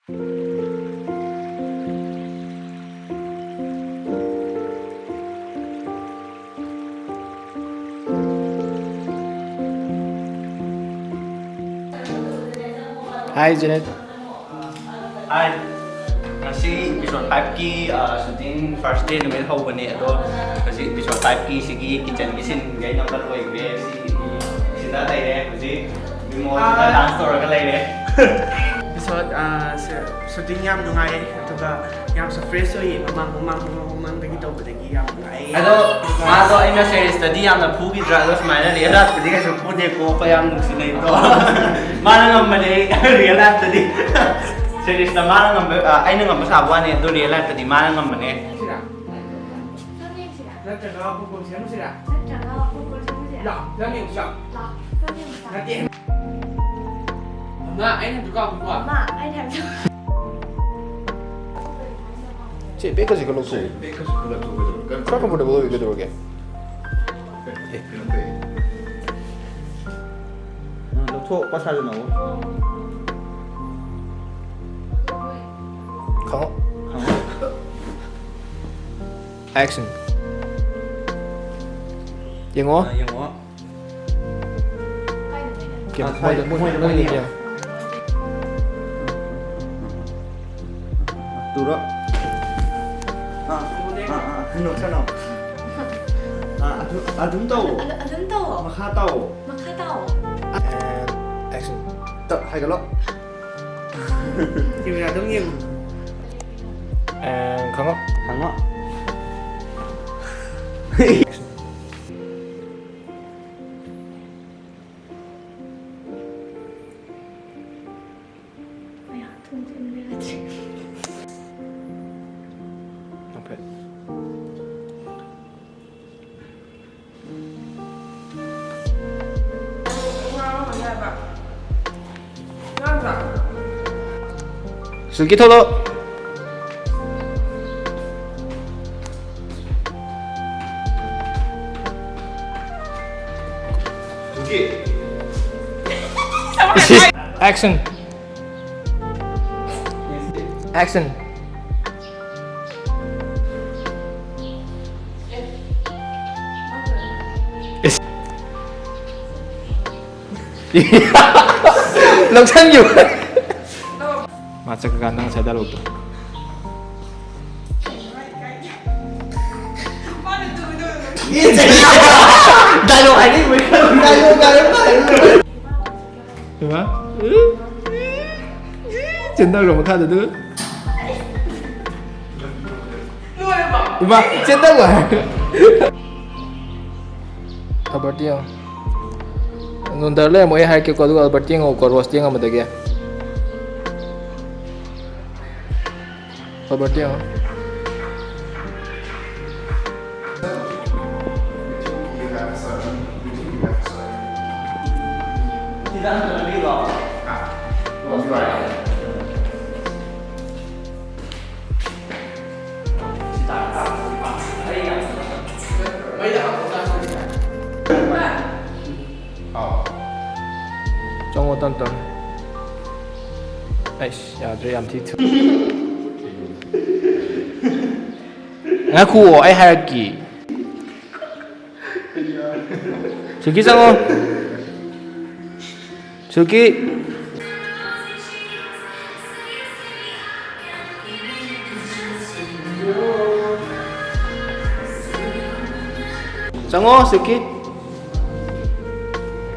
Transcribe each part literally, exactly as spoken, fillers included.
Hi, Janet. Hi. ꯉꯁꯤ episode five ꯀꯤ, ꯑ, shooting first day ꯅꯨꯃꯤꯠ ꯍꯧꯕꯅꯦ, ꯑꯗꯣ ꯍꯧꯖꯤꯛ episode five ꯀꯤ ꯁꯤꯒꯤ kitchen ꯒꯤ scene ꯒꯩ ꯅꯝꯕ ꯂꯣꯏꯈ꯭ꯔꯦ꯫ ꯁꯤ, ꯁꯤꯗ ꯂꯩꯔꯦ ꯍꯧꯖꯤꯛ꯫ ꯕꯤꯃꯣꯜ ꯁꯤꯗ dance ꯇꯧꯔꯒ ꯂꯩꯔꯦ꯫ Episode, ꯑ, ꯁꯤ, shooting ꯌꯥꯝ ꯅꯨꯡꯉꯥꯏ, ꯑꯗꯨꯒ ꯌꯥꯝꯁꯨ fresh ꯑꯣꯏꯌꯦ꯫ ꯃꯃꯥꯡ, ꯃꯃꯥꯡ, ꯃꯃꯥꯡ, ꯃꯃꯥꯡꯗꯒꯤ ꯇꯧꯕꯗꯒꯤ ꯌꯥꯝ ꯅꯨꯡꯉꯥꯏ꯫ ꯑꯗꯣ ꯃꯥꯗꯣ ꯑꯩꯅ series ꯇꯗꯤ ꯌꯥꯝꯅ ꯐꯨꯈꯤꯗ꯭ꯔꯥ? ꯑꯗꯣ ꯁꯨꯃꯥꯏꯅ real life ꯇꯗꯤ ꯀꯩꯁꯨ ꯐꯨꯗꯦꯀꯣ, ꯑꯩꯈꯣꯏ ꯌꯥꯝ ꯅꯨꯡꯁꯤꯅꯩꯀꯣ꯫ ꯃꯥꯅ ꯉꯝꯕꯅꯦ ꯑꯩ real life ꯇꯗꯤ꯫ Series ꯇ ꯃꯥꯅ ꯉꯝꯕ, ꯑ, ꯑꯩꯅ ꯉꯝꯕ ꯁꯥꯕ ꯋꯥꯅꯦ, ꯑꯗꯣ real life ꯇꯗꯤ ꯃꯥꯅ ꯉꯝꯕꯅꯦ꯫ ꯁꯤꯔꯥ? ꯐꯤꯂꯝ ꯌꯦꯡꯁꯤꯔꯥ? ꯅꯠꯇ꯭ꯔꯒ ꯄꯣꯞꯀꯣꯔꯟ ꯁꯦꯝꯃꯨꯁꯤꯔꯥ? ꯅꯠꯇ꯭ꯔꯒ ꯄꯣꯞꯀꯣꯔꯟ ꯁꯦꯝꯃꯨꯁꯤꯔꯥ? ꯂꯥꯛꯑꯣ, ꯐꯤꯂꯝ ꯌꯦꯡꯉꯨꯁꯤ ꯂꯥꯛꯑꯣ꯫ ꯂꯥꯛꯑꯣ, ꯐꯤꯂꯝ ꯌꯦꯡꯉꯨꯁꯤ ꯂꯥꯛꯑꯣ꯫ ꯅꯠꯇꯦ꯫ ꯃꯃꯥ, ꯑꯩꯅ ꯍꯥꯏꯕꯗꯨ ꯀꯥꯎꯈꯤꯀꯣ꯫ ꯃꯃꯥ, ꯑꯩꯅ ꯍꯥꯏꯕꯗꯨ꯫ ꯁꯦ, ꯕꯦꯒꯀꯁꯦ ꯈꯔ ꯂꯧꯊꯣꯛꯎ꯫ ꯕꯦꯒꯀꯁꯦ ꯈꯔ ꯂꯧꯊꯣꯛꯎ ꯀꯩꯗꯧꯔꯒꯦ? ꯈꯔ comfortable ꯑꯣꯏꯌꯨ ꯀꯩꯗꯧꯔꯒꯦ? ꯀꯩꯅꯣ ꯇꯧꯋꯦ꯫ ꯅꯪ ꯂꯧꯊꯣꯛ, ꯄꯁꯥꯗ ꯅꯧ꯫ ꯈꯪꯉꯣ꯫ ꯈꯪꯉꯣ꯫ Action. ꯌꯦꯡꯉꯣ꯫ ꯑ, ꯌꯦꯡꯉꯣ꯫ ꯀꯩꯝ, ꯑ, ꯃꯣꯏꯗ, ꯃꯣꯏꯗ, ꯃꯣꯏꯗ, ꯃꯣꯏꯗ ꯃꯣꯏꯗ ꯌꯦꯡꯉꯣ꯫ ꯌꯦꯡꯉꯣ꯫ ꯇꯨꯔꯣ꯫ ꯑꯥ, ꯑꯥ, ꯑꯥ, ꯀꯩꯅꯣ, ꯀꯩꯅꯣ꯫ ꯑꯥ, ꯑꯗꯨ, ꯑꯗꯨꯝ ꯇꯧ꯫ ꯑꯗꯨ, ꯑꯗꯨꯝ ꯇꯧ꯫ ꯃꯈꯥ ꯇꯧ꯫ ꯃꯈꯥ ꯇꯧ꯫ And action. ꯇꯞ ꯍꯥꯏꯒꯠꯂꯣ꯫ Camera ꯑꯗꯨꯝ ꯌꯦꯡꯉꯨ꯫ And ꯈꯪꯉꯣ꯫ ꯈꯪꯉꯣ꯫ ꯑꯌꯥ, ꯊꯣꯡ ꯊꯤꯟꯕ ꯌꯥꯗ꯭ꯔꯦ꯫ ꯅꯪ ꯐꯦꯠ꯫ ꯁꯤꯜꯀꯤ ꯊꯣꯛꯂꯛꯑꯣ꯫ ꯁꯤꯜꯀꯤ꯫ Action. Action. ꯂꯧꯁꯟꯈꯤꯕ꯫ ꯃꯥ ꯆꯠꯈ꯭ꯔꯀꯥꯟꯗ ꯉꯁꯥꯏ ꯗꯥꯏꯂꯣꯛꯇꯣ꯫ ꯗꯥꯏꯂꯣꯛ ꯍꯥꯏꯅꯤꯡꯕꯩ ꯈꯜꯂꯨ꯫ ꯗꯥꯏꯂꯣꯛ ꯍꯥꯏꯔꯝꯕ ꯍꯥꯏꯔꯝꯕ꯫ ꯏꯃꯥ꯫ ꯆꯦꯟꯊꯈ꯭ꯔꯣ ꯃꯈꯥꯗ ꯑꯗꯨꯒ꯫ ꯏꯃꯥ, ꯆꯦꯟꯊꯈ꯭ꯔꯣ ꯍꯥꯏ꯫ ꯈꯕꯔꯗꯤ ꯌꯦꯡꯉꯣ꯫ ꯅꯣꯟꯗꯔ ꯂꯩꯔꯝꯃꯣ, ꯑꯩ ꯍꯥꯏꯔꯛꯀꯦꯀꯣ, ꯑꯗꯨꯒ ꯑꯜꯕꯔꯠꯇ ꯌꯦꯡꯉꯛꯎꯀꯣ, ꯔꯣꯁꯇ ꯌꯦꯡꯉꯝꯕꯗꯒꯤ꯫ ꯈꯕꯔꯗꯤ ꯌꯦꯡꯉꯣ꯫ ꯆꯪꯉꯣ ꯇꯞ ꯇꯞꯅ꯫ ꯑꯩꯁ, ꯌꯥꯗ꯭ꯔꯦ, ꯌꯥꯝ ꯊꯤ ꯊꯨ-, ꯉꯥꯏꯈꯨꯑꯣ, ꯑꯩ ꯍꯥꯏꯔꯛꯀꯦ꯫ ꯁꯤꯜꯀꯤ, ꯆꯪꯉꯣ꯫ ꯁꯤꯜꯀꯤ꯫ ꯆꯪꯉꯣ, ꯁꯤꯜꯀꯤ꯫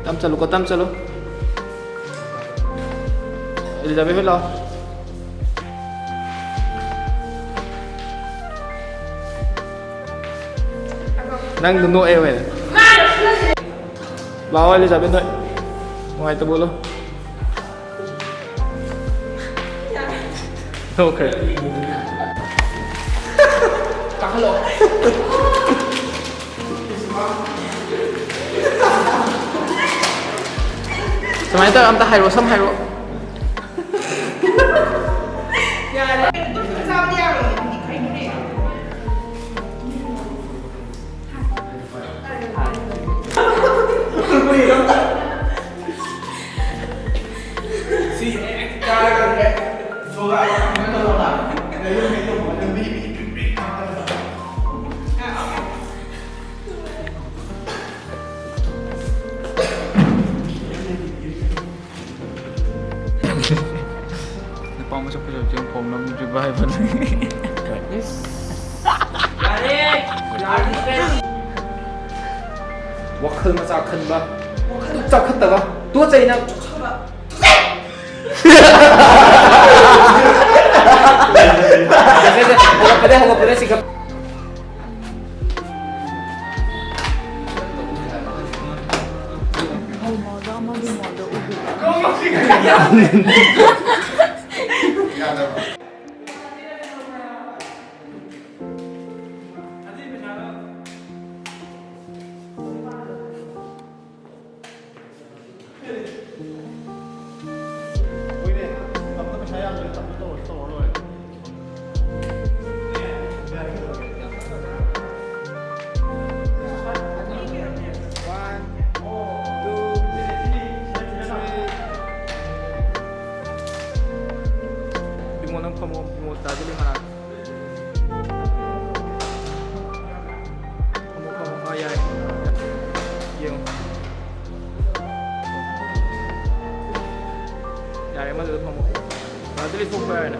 ꯇꯞ ꯆꯠꯂꯨꯀꯣ, ꯇꯞ ꯆꯠꯂꯨ꯫ ꯑꯦꯂꯤꯖꯥꯕꯦꯠ ꯍꯣꯏ ꯂꯥꯛꯑꯣ꯫ ꯅꯪꯗꯣ ꯅꯣꯛꯑꯦ ꯑꯣꯏꯅ꯫ ꯂꯥꯛꯑꯣ, ꯑꯦꯂꯤꯖꯥꯕꯦꯠ ꯍꯣꯏ꯫ ꯅꯨꯡꯉꯥꯏꯇꯕ ꯎꯠꯂꯣ꯫ ꯅꯣꯛꯈ꯭ꯔꯦ꯫ ꯀꯥꯈꯠꯂꯣ꯫ ꯁꯨꯃꯥꯏꯅ ꯇꯧꯔ ꯑꯝꯇ ꯍꯥꯏꯔꯣ, ꯁꯝ ꯍꯥꯏꯔꯣ꯫ ꯌꯥꯔꯦ꯫ ꯆꯥꯕ ꯌꯥꯔꯣꯏ꯫ ꯁꯤ ꯍꯦꯛ ꯆꯥꯔꯒꯅꯦ, ꯁꯣꯗꯥ ꯌꯥꯝ ꯀꯟꯅ ꯄꯥꯝꯕ ꯁꯛꯄ ꯁꯛꯄꯁꯦ ꯐꯣꯝ ꯅꯝꯗ꯭ꯔꯤꯕ ꯍꯥꯏꯕꯅꯤ꯫ ꯋꯥꯈꯜ ꯃꯆꯥ ꯈꯟꯕ, ꯋꯥꯈꯜ ꯆꯥꯎꯈꯠꯇꯕ, ꯇꯨꯀꯠꯆꯩꯅ꯫ ꯍꯧꯒꯠꯄꯗ ꯍꯧꯒꯠꯄꯗ ꯁꯤꯒ꯫ ꯍꯣꯏꯅꯦ, ꯇꯞꯅ ꯄꯩꯁꯥ ꯌꯥꯝꯗ꯭ꯔꯦ, ꯇꯞꯅ ꯇꯧꯔꯁꯨ ꯇꯧꯔ ꯂꯣꯏꯔꯦ꯫ One, two, three. ꯕꯤꯃꯣꯜ, ꯅꯪ ꯐꯝꯃꯣ, ꯕꯤꯃꯣꯜ, ꯇꯥꯖꯂꯤ ꯃꯅꯥꯛꯇ꯫ ꯐꯝꯃꯣ, ꯐꯝꯃꯣ꯫ ꯑꯥ, ꯌꯥꯏ꯫ ꯌꯦꯡꯉꯣ꯫ ꯌꯥꯔꯦ, ꯑꯃꯗꯨꯗ ꯐꯝꯃꯣ꯫ ꯗꯥ ꯖꯤꯂꯤ ꯊꯣꯛꯈ꯭ꯔꯣ ꯌꯥꯔꯦꯅꯦ꯫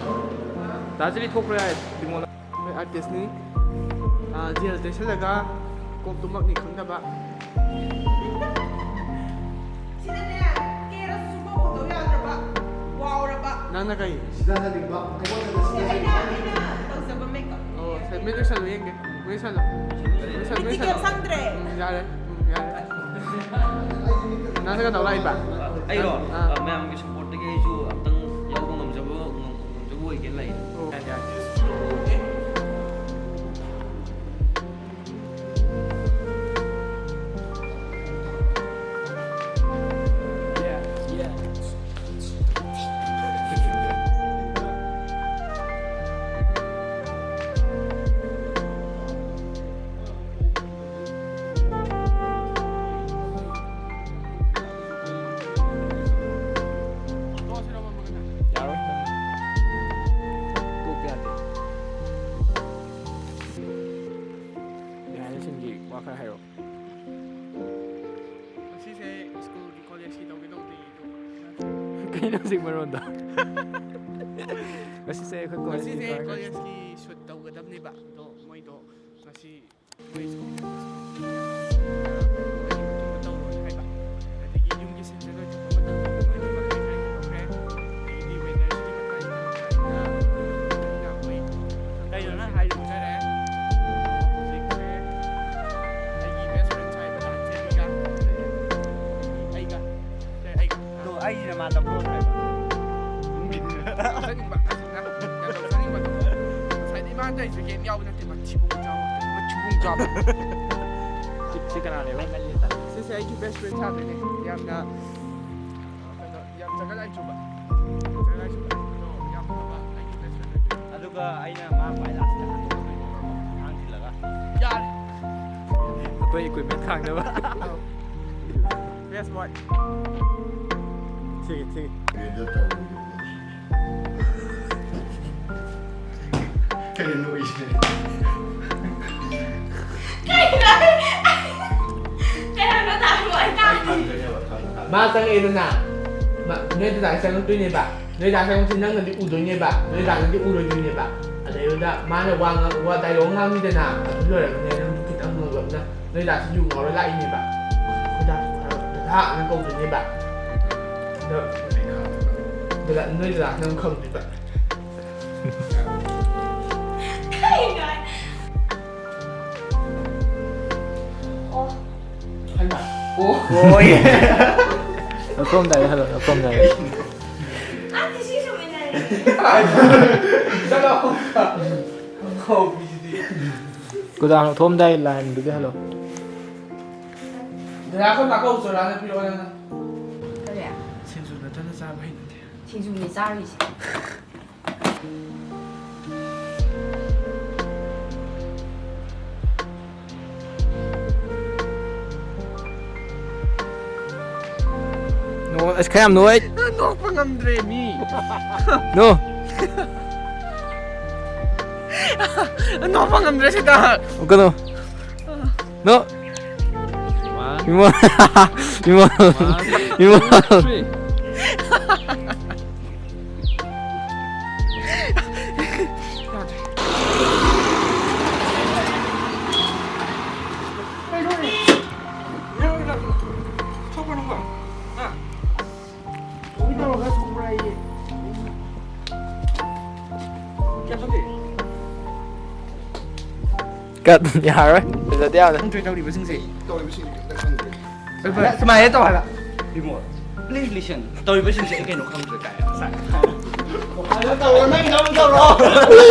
ꯗꯥ ꯖꯤꯂꯤ ꯊꯣꯛꯈ꯭ꯔꯣ ꯌꯥꯔꯦ꯫ ꯕꯤꯃꯣꯜ꯫ ꯑꯩꯈꯣꯏ ꯑꯥꯔꯇꯤꯁꯅꯤ꯫ ꯑꯥ, ꯖꯦꯜ ꯇꯩꯁꯜꯂꯒ ꯀꯣꯛꯇꯨꯃꯛꯅꯤ ꯈꯪꯗꯕ꯫ ꯁꯤꯗꯅꯦ, ꯀꯦꯔꯁꯨ ꯁꯨꯡꯀꯣꯛ ꯀꯣꯛꯇꯧ ꯌꯥꯗ꯭ꯔꯕ, ꯋꯥꯎꯔꯕ꯫ ꯅꯪꯅ ꯀꯩ? ꯁꯤꯗ ꯆꯠꯅꯤꯡꯕ, ꯑꯩꯉꯣꯟꯗ ꯁꯤꯗ ꯁꯦ, ꯑꯩꯅ, ꯆꯠꯅꯤꯡꯕ꯫ ꯑꯩꯅ ꯇꯧꯖꯕ ꯃꯦꯀꯞ꯫ ꯑꯣ, ꯁꯦ, ꯃꯤꯠ ꯎꯏꯁꯜꯂꯣ ꯌꯦꯡꯒꯦ꯫ ꯃꯤꯠ ꯎꯏꯁꯜꯂꯣ꯫ ꯃꯤꯠ ꯎꯏꯁꯜꯂꯣ, ꯃꯤꯠꯇꯤ ꯃꯤꯠ ꯎꯏꯁꯜꯂꯣ꯫ ꯀꯩꯝ ꯁꯪꯗ꯭ꯔꯦ꯫ ꯎꯝ, ꯌꯥꯔꯦ꯫ ꯎꯝ, ꯌꯥꯔꯦ꯫ ꯅꯪꯅ ꯀꯩꯗꯧ ꯂꯥꯛꯏꯕ? ꯑꯩꯔꯣ? ꯑꯥ꯫ ꯑ, ꯃꯌꯥꯝꯒꯤ ꯁꯞꯄꯣꯔꯠꯇꯒꯤ ꯑꯩꯁꯨ ꯑꯝꯇꯪ ꯌꯥꯎꯕ ꯉꯝꯖꯕ, ꯉꯝ-, ꯉꯝꯖꯕ ꯑꯣꯏꯒꯦꯅ ꯂꯥꯛꯏꯅꯦ꯫ ꯑꯣ꯫ ꯌꯥꯔꯦ, ꯌꯥꯔꯦ꯫ ꯌꯥꯔꯣꯏ꯫ ꯇꯣꯛꯄ ꯌꯥꯗꯦ꯫ ꯌꯥꯔꯦ, ꯁꯤꯟꯒꯤ ꯋꯥ ꯈꯔ ꯍꯥꯏꯔꯛꯑꯣ꯫ ꯉꯁꯤꯁꯦ ꯁ꯭ꯀꯨꯜꯒꯤ, ꯀꯣꯂꯦꯖꯀꯤ ꯇꯧꯒꯦ ꯇꯧꯕꯅꯦ ꯑꯗꯣ꯫ ꯀꯩꯅꯣ ꯍꯧꯖꯤꯛ ꯃꯔꯣꯟꯗꯣ? ꯉꯁꯤꯁꯦ ꯑꯩꯈꯣꯏ ꯀꯣꯂꯦꯖꯀꯤ ꯉꯁꯤꯁꯦ ꯀꯣꯂꯦꯖꯀꯤ ꯁꯨꯠ ꯇꯧꯒꯗꯕꯅꯦꯕ, ꯑꯗꯣ ꯃꯣꯏꯗꯣ ꯉꯁꯤ ꯃꯣꯏ ꯁ꯭ꯀꯨꯜ ꯇꯧꯔꯣꯅ ꯍꯥꯏꯕ꯫ ꯑꯗꯒꯤ ꯌꯨꯝꯒꯤ ꯁꯤꯟ ꯂꯣꯏꯊꯣꯛꯄ ꯃꯇꯝꯗ ꯂꯣꯏꯅꯃꯛ ꯂꯣꯏ ꯍꯥꯏꯈ꯭ꯔꯦ꯫ ꯑꯗꯒꯤꯗꯤ ꯋꯦꯗꯔꯁꯤꯒꯤ ꯃꯇꯥꯡꯗ ꯑꯩꯅ ꯑꯩꯈꯣꯏ ꯀꯩꯅꯣ ꯅꯪ ꯍꯥꯏꯗꯣ? ꯍꯥꯏꯖꯔꯦ꯫ ꯍꯧꯖꯤꯛꯁꯦ ꯑꯩꯒꯤ ꯕꯦꯁ ꯐ꯭ꯔꯦꯟ ꯁꯥꯏꯕ ꯗꯥꯟꯁꯦ ꯑꯩꯒ ꯑꯩꯒ ꯑꯗꯣ ꯑꯩꯒꯤꯅ ꯃꯥ ꯂꯧꯊꯣꯛꯈ꯭ꯔꯦꯕ꯫ ꯆꯠꯅꯤꯡꯕ ꯑꯗꯨꯅ ꯌꯥꯝ ꯆꯠꯅꯤꯡꯕꯗꯣ꯫ ꯉꯁꯥꯏꯗꯤ ꯃꯥꯅ ꯇꯧꯔꯤꯁꯦ ꯀꯩꯝ ꯌꯥꯎꯕ ꯅꯠꯇꯦ, ꯃꯊꯤꯕꯣꯡ ꯆꯥꯕ꯫ ꯃꯊꯤꯕꯣꯡ ꯆꯥꯕ꯫ ꯁꯤ, ꯁꯤ ꯀꯅꯥꯅꯦꯕ? ꯁꯤꯁꯦ ꯑꯩꯒꯤ ꯕꯦꯁ ꯐ꯭ꯔꯦꯟ ꯁꯥꯕꯅꯦ꯫ ꯌꯥꯝꯅ ꯀꯩꯅꯣ, ꯌꯥꯝ ꯖꯒꯠ ꯂꯥꯏꯆꯨꯕ꯫ ꯖꯒꯠ ꯂꯥꯏꯆꯨꯕ꯫ ꯑꯗꯣ ꯌꯥꯝ ꯐꯕ ꯑꯩꯒꯤ ꯕꯦꯁ ꯐ꯭ꯔꯦꯟ ꯑꯣꯏꯗꯣꯏꯅꯦ꯫ ꯑꯗꯨꯒ ꯑꯩꯅ ꯃꯥ ꯈ꯭ꯋꯥꯏ ꯂꯥꯁꯇ ꯍꯥꯟꯗꯣꯛꯇꯣꯏꯅꯦ, ꯑꯉꯥꯡ ꯊꯤꯜꯂꯒ꯫ ꯌꯥꯔꯦ꯫ ꯑꯩꯈꯣꯏ ꯏꯀ꯭ꯋꯤꯞꯃꯦꯟ ꯈꯥꯡꯅꯕ꯫ ꯑꯧ꯫ ꯕꯦꯁ ꯕꯣꯏ꯫ ꯊꯤꯒꯦ, ꯊꯤꯒꯦ꯫ ꯀꯩꯅꯣ ꯅꯣꯛꯏꯁꯦ? ꯀꯩꯅꯣ? ꯀꯩꯅꯣ ꯇꯥꯕ꯭ꯔꯣ? ꯑꯩ ꯇꯥꯗꯦ꯫ ꯃꯥ ꯆꯪꯉꯛꯑꯦꯗꯅ, ꯃꯥ, ꯅꯣꯏ ꯗꯗꯥ ꯆꯪꯉꯛꯇꯣꯏꯅꯦꯕ꯫ ꯅꯣꯏ ꯗꯥ ꯆꯪꯉꯛꯄꯁꯤ ꯅꯪꯅꯗꯤ ꯎꯗꯣꯏꯅꯦꯕ, ꯅꯣꯏ ꯗꯥꯅꯗꯤ ꯎꯔꯣꯏꯗꯣꯏꯅꯦꯕ꯫ ꯑꯗꯩꯗꯨꯗ ꯃꯥꯅ ꯋꯥ ꯉꯥꯡ-, ꯋꯥ ꯗꯥꯏꯂꯣꯛ ꯉꯥꯡꯉꯤꯗꯅ, ꯑꯗꯨ ꯂꯣꯏꯔꯒꯅꯦ ꯅꯪ ꯈꯤꯇꯪ ꯉꯥꯡꯂꯞꯅ ꯅꯣꯏ ꯗꯥꯁꯤ ꯌꯨ ꯉꯥꯎꯔ ꯂꯥꯛꯏꯅꯦꯕ꯫ ꯑꯩꯈꯣꯏ ꯗꯥꯁꯤ ꯗꯗꯥꯅ ꯀꯧꯗꯣꯏꯅꯦꯕ꯫ ꯑꯗꯣ ꯗꯗꯥ, ꯅꯣꯏ ꯗꯗꯥꯁꯤꯅ ꯑꯃꯨꯛ ꯈꯪꯗꯣꯏꯕ꯫ ꯀꯩꯅꯣ? ꯑꯣ꯫ ꯍꯩꯃꯥ꯫ ꯑꯣ꯫ ꯑꯣꯏ꯫ ꯂꯧꯊꯣꯛꯑꯝꯗꯥꯏꯗ ꯍꯜꯂꯣ, ꯂꯧꯊꯣꯛꯑꯝꯗꯥꯏꯗ꯫ ꯑꯥ, ꯇꯤꯁꯨ ꯁꯨꯝ ꯏꯟꯅꯔꯦ꯫ ꯆꯠꯂꯣ꯫ ꯀꯧꯕꯤꯁꯤꯗꯤ꯫ ꯀꯣꯗꯥꯡ ꯂꯧꯊꯣꯛꯑꯝꯗꯥꯏ ꯂꯥꯏꯟꯗꯨꯗꯤ ꯍꯜꯂꯣ꯫ ꯗꯗꯥ, ꯑꯩꯈꯣꯏ ꯃꯥ ꯀꯧ ꯆꯣꯔꯥꯅ ꯄꯤꯔꯛꯑꯣ ꯅꯪꯅ꯫ ꯀꯔꯤ? ꯁꯤꯡꯖꯨ ꯅꯠꯇꯅ ꯆꯥꯕ ꯍꯩꯅꯗꯦ꯫ ꯁꯤꯡꯖꯨꯅꯦ ꯆꯥꯔꯤꯁꯦ꯫ ꯅꯣ, ꯑꯁ, ꯈꯔ ꯌꯥꯝ ꯅꯣꯛꯑꯦ꯫ ꯅꯣꯛꯄ ꯉꯝꯗ꯭ꯔꯦ ꯃꯤ꯫ ꯅꯣ꯫ ꯅꯣꯛꯄ ꯉꯝꯗ꯭ꯔꯦ ꯁꯤꯗ꯫ ꯀꯩꯅꯣ? ꯅꯣ꯫ One, Imo-, Imo-, one, Imo-, two, three. ꯀꯠ ꯌꯥꯔꯣꯏ꯫ ꯐꯖꯗꯦ ꯌꯥꯝꯅ꯫ ꯈꯪꯗ꯭ꯔꯦ ꯇꯧꯔꯤꯕꯁꯤꯡꯁꯦ꯫ ꯇꯧꯔꯤꯕꯁꯤꯡꯁꯦ ꯈꯪꯗ꯭ꯔꯦ꯫ ꯁꯨꯃꯥꯏꯅ ꯇꯧ ꯍꯥꯏꯕ꯫ ꯏꯕꯨꯡꯉꯣ, please listen. ꯇꯧꯔꯤꯕꯁꯤꯡꯁꯦ ꯑꯩ ꯀꯩꯅꯣ ꯈꯪꯗ꯭ꯔꯦ ꯀꯥꯏ꯫ ꯇꯧꯔꯣ, ꯅꯪꯒꯤꯗꯣ ꯑꯃꯨꯛ ꯇꯧꯔꯣ꯫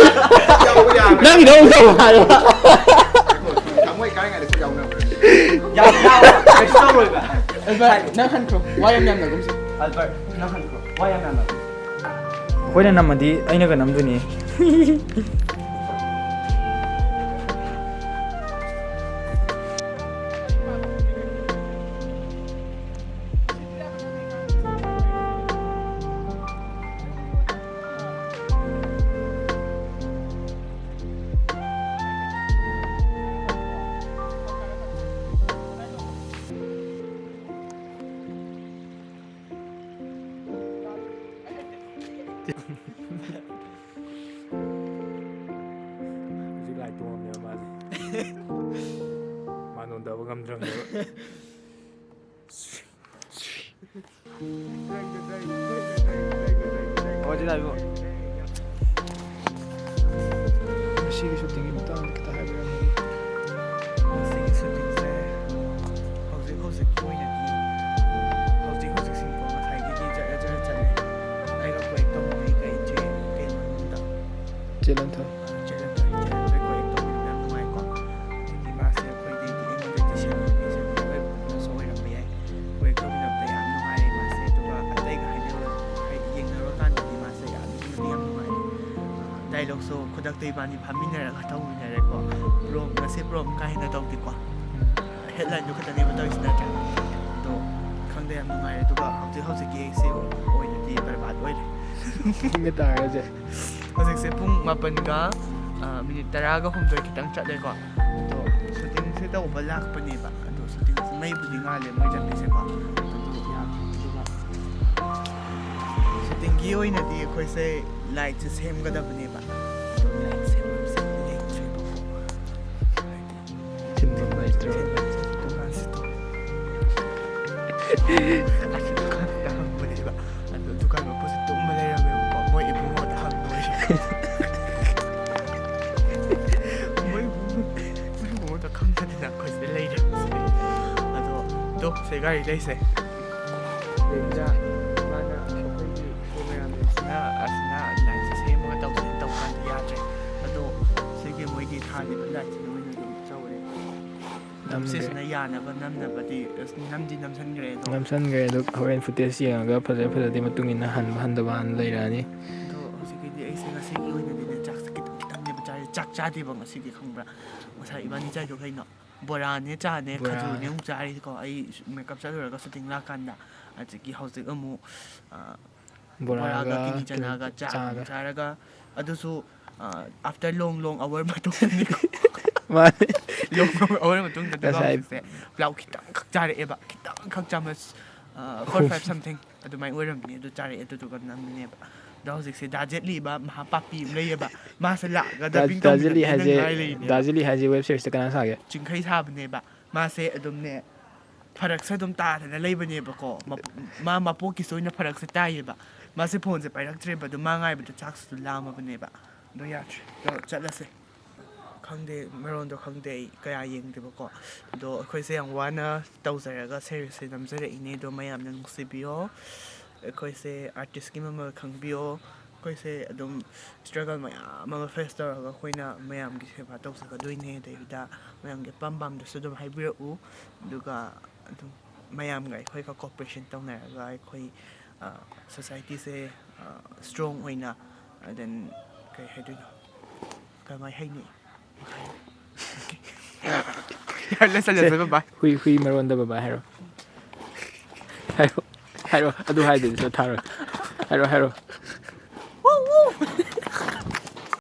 ꯌꯥꯎꯕ ꯌꯥꯕ꯫ ꯅꯪꯒꯤꯗꯣ ꯑꯃꯨꯛ ꯇꯧꯔꯣ ꯍꯥꯏꯕ꯫ ꯊꯃꯣꯏ ꯀꯥꯏꯔꯤꯉꯩꯗꯁꯨ ꯌꯥꯎꯅꯕ꯭ꯔꯥ? ꯌꯥꯝ ꯌꯥꯎꯋꯦ꯫ ꯀꯩꯁꯨ ꯇꯧꯔꯣꯏꯕ꯫ ꯑꯜꯕꯔꯠ, ꯅꯪ ꯍꯟꯈ꯭ꯔꯣ꯫ ꯋꯥ ꯌꯥꯝ ꯌꯥꯝꯅꯒꯨꯝꯁꯦ꯫ ꯑꯜꯕꯔꯠ, ꯅꯪ ꯍꯟꯈ꯭ꯔꯣ꯫ ꯋꯥ ꯌꯥꯝ ꯌꯥꯝꯅꯒꯨꯝꯁꯦ꯫ ꯑꯩꯈꯣꯏꯅ ꯅꯝꯃꯗꯤ ꯑꯩꯅꯒ ꯅꯝꯗꯣꯏꯅꯤ꯫ ꯍꯧꯖꯤꯛ ꯂꯥꯏ ꯇꯣꯡꯉꯝꯅꯦꯕ ꯃꯥꯁꯦ꯫ ꯃꯥ ꯅꯣꯟꯊꯕ ꯉꯝꯗ꯭ꯔꯕꯅꯦꯕ꯫ ꯍꯣꯏ, ꯁꯤ ꯂꯥꯛꯏꯕꯣ꯫ ꯉꯁꯤꯒꯤ ꯁꯨꯇꯤꯡꯒꯤ ꯃꯇꯥꯡꯗ ꯈꯤꯇ ꯍꯥꯏꯕꯤꯔꯝꯃꯨ꯫ ꯉꯁꯤꯒꯤ ꯁꯨꯇꯤꯡꯁꯦ ꯍꯧꯖꯤꯛ ꯍꯧꯖꯤꯛꯀꯤ ꯑꯣꯏꯅꯗꯤ, ꯍꯧꯖꯤꯛ ꯍꯧꯖꯤꯛꯁꯤꯡꯀꯣ, ꯉꯁꯥꯏꯒꯤꯗꯤ ꯖꯔ ꯖꯔ ꯆꯠꯂꯦ꯫ ꯑꯩꯒ ꯀꯣꯏ ꯇꯧꯅꯤꯡꯉꯩ ꯀꯩ ꯏꯆꯦ ꯀꯩꯅꯣꯗ ꯆꯦ ꯂꯟꯊꯣꯏ꯫ ꯆꯦ ꯂꯟꯊꯣꯏ, ꯆꯦ ꯂꯟꯊꯣꯏ ꯀꯣꯏ ꯇꯧꯕꯤꯕ ꯌꯥꯝ ꯅꯨꯡꯉꯥꯏꯀꯣ꯫ ꯑꯗꯒꯤ ꯃꯥꯁꯦ ꯑꯩꯈꯣꯏꯗꯩꯗꯤ ꯑꯩꯉꯣꯟꯗꯩꯗꯤ senior ꯅꯨꯄꯤꯁꯦ ꯑꯩꯈꯣꯏ ꯄꯨꯟꯅꯁꯨ ꯑꯣꯏꯔꯝꯕ ꯌꯥꯏ꯫ ꯀꯣꯏ ꯇꯧꯃꯤꯟꯅꯕꯗ ꯌꯥꯝ ꯅꯨꯡꯉꯥꯏꯔꯦ ꯃꯥꯁꯦ꯫ ꯑꯗꯨꯒ ꯑꯇꯩꯒ ꯍꯥꯏꯅꯔꯨ-, ꯍꯥꯏ-, ꯌꯦꯡꯅꯔꯨꯔꯀꯥꯟꯗꯗꯤ ꯃꯥꯁꯦ ꯌꯥꯝ ꯅꯨꯡꯗꯤ ꯌꯥꯝ ꯅꯨꯡꯉꯥꯏꯔꯦ꯫ ꯑ, dialogue ꯁꯨ ꯈꯨꯗꯛꯇ ꯏꯕꯥꯅꯤ ꯐꯝꯃꯤꯟꯅꯔꯒ ꯇꯧꯃꯤꯟꯅꯔꯦꯀꯣ꯫ Bro, ꯉꯁꯤ bro ꯀꯥꯏꯅ ꯇꯧꯗꯦꯀꯣ꯫ Headline ꯗꯨ ꯈꯛꯇꯅꯦꯕ ꯇꯧꯔꯤꯁꯤ ꯅꯠꯇ꯭ꯔꯥ? ꯑꯗꯣ ꯈꯪꯗꯦ, ꯌꯥꯝ ꯅꯨꯡꯉꯥꯏꯔꯦ꯫ ꯑꯗꯨꯒ ꯍꯧꯖꯤꯛ ꯍꯧꯖꯤꯛꯀꯤ ꯑꯩꯁꯦ ꯑꯣꯏꯅꯗꯤ ꯕꯔꯕꯥꯗ ꯑꯣꯏꯔꯦ꯫ ꯄꯨꯡ ꯀꯌꯥ ꯇꯥꯔꯒꯦ ꯍꯧꯖꯤꯛ? ꯍꯧꯖꯤꯛꯁꯦ ꯄꯨꯡ ꯃꯥꯄꯟꯒ, ꯑ, ꯃꯤꯅꯤꯠ ꯇꯔꯥꯒ ꯍꯨꯝꯗꯣꯏ ꯈꯤꯇꯪ ꯆꯠꯂꯦꯀꯣ꯫ ꯑꯗꯣ shooting ꯁꯦ ꯇꯧꯕ ꯂꯥꯛꯄꯅꯦꯕ꯫ ꯑꯗꯣ shooting ꯁꯦ ꯃꯩꯕꯨꯗꯤ ꯉꯥꯜꯂꯦ ꯃꯣꯏ ꯂꯝꯕꯤꯁꯦꯀꯣ꯫ ꯑꯗꯣ ꯌꯥꯝ, ꯑꯗꯨꯒ shooting ꯒꯤ ꯑꯣꯏꯅꯗꯤ ꯑꯩꯈꯣꯏꯁꯦ light ꯁꯦ ꯁꯦꯝꯒꯗꯕꯅꯦꯕ꯫ ꯑꯗꯣ light ꯁꯦꯝꯐꯝꯁꯦ ꯂꯩꯇ꯭ꯔꯦꯕꯀꯣ꯫ ꯍꯥꯏꯗꯤ ꯊꯤꯟꯐꯝ ꯂꯩꯇ꯭ꯔꯦ꯫ ꯊꯤꯟꯐꯝꯁꯦ ꯗꯨꯀꯥꯟꯁꯦ ꯇꯧ-, ꯑꯁꯤ ꯗꯨꯀꯥꯟꯁꯤꯗ ꯍꯪꯕꯅꯦꯕ꯫ ꯑꯗꯣ ꯗꯨꯀꯥꯟ ꯃꯄꯨꯁꯦ ꯇꯨꯝꯕ ꯂꯩꯔꯝꯃꯦꯕꯀꯣ꯫ ꯃꯣꯏ ꯏꯕꯨꯡꯉꯣꯗ ꯍꯪꯕ ꯑꯣꯏꯔꯦ꯫ ꯒꯥꯔꯤ ꯂꯩꯁꯦ꯫ ꯑꯗꯩꯗ ꯃꯥꯅ ꯑꯩꯈꯣꯏꯒꯤ ꯄ꯭ꯔꯣꯒ꯭ꯔꯥꯝꯁꯤꯅ ꯑꯁꯤꯅ ꯑꯗꯨꯃꯥꯏꯅ ꯁꯦꯝꯃꯒ ꯇꯧꯁꯦꯅ ꯇꯧꯀꯥꯟꯗ ꯌꯥꯗ꯭ꯔꯦ꯫ ꯑꯗꯣ ꯁꯤꯒꯤ ꯃꯣꯏꯒꯤ ꯊꯥꯜꯂꯤꯕ ꯂꯥꯏꯠꯁꯤꯅ ꯑꯣꯏꯅ ꯑꯗꯨꯝ ꯇꯧꯔꯦ꯫ ꯅꯝꯗ꯭ꯔꯦ꯫ ꯁꯤꯁꯤꯅ ꯌꯥꯅꯕ ꯅꯝꯅꯕꯗꯤ ꯑꯁ ꯅꯝꯗꯤ ꯅꯝꯁꯟꯈ꯭ꯔꯦ ꯑꯗꯣ꯫ ꯅꯝꯁꯟꯈ꯭ꯔꯦ ꯑꯗꯣ ꯍꯣꯔꯦꯟ ꯐꯨꯇꯦꯖ ꯌꯦꯡꯉꯒ ꯐꯖ ꯐꯖꯗꯤ ꯃꯇꯨꯡ ꯏꯟꯅ ꯍꯟꯕ ꯍꯟꯗꯕ ꯍꯥꯟꯅ ꯂꯩꯔꯛꯑꯅꯤ꯫ ꯑꯗꯣ ꯍꯧꯖꯤꯛꯀꯤꯗꯤ ꯑꯩꯁꯦ ꯉꯁꯤꯒꯤ ꯑꯣꯏꯅꯗꯤꯅꯦ ꯆꯥꯛꯁꯦ ꯈꯤꯇꯪ ꯈꯤꯇꯪꯅꯦꯕ ꯆꯥꯔꯤ꯫ ꯆꯥꯛ ꯆꯥꯗꯦꯕ ꯉꯁꯤꯗꯤ ꯈꯪꯕ꯭ꯔꯥ? ꯉꯁꯥꯏ ꯏꯕꯥꯅꯤ ꯆꯥꯏꯗꯣ ꯀꯩꯅꯣ? ꯕꯣꯔꯥꯅꯦ, ꯆꯥꯅꯦ, ꯕꯣꯔꯥ꯫ ꯈꯖꯨꯔꯅꯦ ꯑꯃꯨꯛ ꯆꯥꯔꯤꯀꯣ꯫ ꯑꯩ ꯃꯦꯀꯞ ꯆꯠꯂꯨꯔꯒ ꯁꯨꯇꯤꯡ ꯂꯥꯛꯀꯥꯟꯗ꯫ ꯑꯗꯒꯤ ꯍꯧꯖꯤꯛ ꯑꯃꯨꯛ, ꯑ, ꯕꯣꯔꯥꯒ ꯕꯣꯔꯥꯒ ꯀꯤꯂꯤ ꯀꯤꯂꯤ ꯆꯅꯥꯒ ꯆꯥ ꯑꯃꯨꯛ ꯆꯥꯒ꯫ ꯆꯥꯔꯒ꯫ ꯑꯗꯨꯁꯨ, ꯑ, after long long hour ꯃꯇꯨꯡꯗꯅꯤꯀꯣ꯫ ꯃꯥꯅꯦ꯫ Long long hour ꯃꯇꯨꯡꯗ ꯑꯗꯨꯒ ꯉꯁꯥꯏ ꯍꯧꯖꯤꯛꯁꯦ ꯄ꯭ꯂꯥꯎ ꯈꯤꯇꯪꯈꯛ ꯆꯥꯔꯛꯑꯦꯕ꯫ ꯈꯤꯇꯪꯈꯛ ꯆꯥꯃꯁ, ꯑ, four five something ꯑꯗꯨꯃꯥꯏꯅ ꯑꯣꯏꯔꯝꯕꯅꯤ꯫ ꯑꯗꯨ ꯆꯥꯔꯛꯑꯦ, ꯑꯗꯨꯗꯨꯒ ꯅꯝꯃꯤꯅꯦꯕ꯫ ꯑꯗꯣ ꯍꯧꯖꯤꯛꯁꯦ ꯗꯥ ꯖꯦꯠꯂꯤ ꯑꯃ ꯃꯍꯥ ꯄꯥꯄꯤ ꯑꯃ ꯂꯩꯌꯦꯕ꯫ ꯃꯥꯁꯦ ꯂꯥꯛꯑꯒ ꯗꯥ-, dubbing ꯗꯥ ꯖꯦꯠꯂꯤ ꯇꯧꯕꯤꯔꯛꯀꯦꯅ ꯍꯥꯏꯁꯦ, ꯉꯥꯏ ꯂꯩꯔꯤꯅꯦꯕ꯫ ꯗꯥ ꯖꯦꯠꯂꯤ ꯍꯥꯏꯁꯦ web series ꯇ ꯀꯅꯥ ꯁꯥꯒꯦ? ꯆꯤꯡꯈꯩ ꯁꯥꯕꯅꯦꯕ꯫ ꯃꯥꯁꯦ ꯑꯗꯨꯝꯅꯦ ꯐꯔꯛꯁꯦ ꯑꯗꯨꯝ ꯇꯥꯗꯅ ꯂꯩꯕꯅꯦꯕꯀꯣ꯫ ꯃꯄꯣ-, ꯃꯥ ꯃꯄꯣꯛꯀꯤꯁꯨ ꯑꯣꯏꯅ ꯐꯔꯛꯁꯦ ꯇꯥꯏꯌꯦꯕ꯫ ꯃꯥꯁꯦ ꯐꯣꯟꯁꯦ ꯄꯥꯏꯔꯛꯇ꯭ꯔꯦꯕ꯫ ꯑꯗꯣ ꯃꯥ ꯉꯥꯏꯕꯗ ꯆꯥꯛꯁꯨ ꯂꯥꯝꯃꯕꯅꯦꯕ꯫ ꯑꯗꯣ ꯌꯥꯗ꯭ꯔꯦ꯫ ꯑꯗꯣ ꯆꯠꯂꯁꯦ꯫ ꯈꯪꯗꯦ, ꯃꯔꯣꯟꯗꯣ ꯈꯪꯗꯦ, ꯑꯩ ꯀꯌꯥ ꯌꯦꯡꯗꯦꯕꯀꯣ꯫ ꯑꯗꯣ ꯑꯩꯈꯣꯏꯁꯦ ꯌꯥꯝ ꯋꯥꯅ ꯇꯧꯖꯔꯒ series ꯁꯦ ꯅꯝꯖꯔꯛꯏꯅꯦ꯫ ꯑꯗꯣ ꯃꯌꯥꯝꯅ ꯅꯨꯡꯁꯤꯕꯤꯌꯣ꯫ ꯑꯩꯈꯣꯏꯁꯦ artist ꯀꯤ ꯃꯃꯜ ꯈꯪꯕꯤꯌꯣ꯫ ꯑꯩꯈꯣꯏꯁꯦ ꯑꯗꯨꯝ struggle ꯃꯌꯥꯝ ꯑꯃ face ꯇꯧꯔꯒ ꯑꯩꯈꯣꯏꯅ ꯃꯌꯥꯝꯒꯤ ꯁꯦꯕꯥ ꯇꯧꯖꯒꯗꯣꯏꯅꯦ꯫ ꯑꯗꯩꯗꯨꯗ ꯃꯌꯥꯝꯒꯤ ꯑꯄꯥꯝ ꯄꯥꯝꯗꯁꯨ ꯑꯗꯨꯝ ꯍꯥꯏꯕꯤꯔꯛꯎ꯫ ꯑꯗꯨꯒ ꯑꯗꯨꯝ ꯃꯌꯥꯝꯒ ꯑꯩꯈꯣꯏꯒ cooperation ꯇꯧꯅꯔꯒ ꯑꯩꯈꯣꯏ, ꯑ, society ꯁꯦ, ꯑ, strong ꯑꯣꯏꯅ, and then ꯀꯩ ꯍꯥꯏꯗꯣꯏꯅꯣ? ꯀꯃꯥꯏ ꯍꯥꯏꯅꯤ? ꯌꯥꯔꯦ, ꯂꯣꯏꯁꯜꯂꯁꯦ, ꯁꯦ, bye bye꯫ ꯍꯨꯏ, ꯍꯨꯏ ꯃꯔꯣꯟꯗ bye bye ꯍꯥꯏꯔꯣ꯫ ꯍꯥꯏꯔꯣ, ꯍꯥꯏꯔꯣ, ꯑꯗꯨ ꯍꯥꯏꯗ꯭ꯔꯗꯤ ꯆꯠꯊꯔꯣꯏ꯫ ꯍꯥꯏꯔꯣ, ꯍꯥꯏꯔꯣ꯫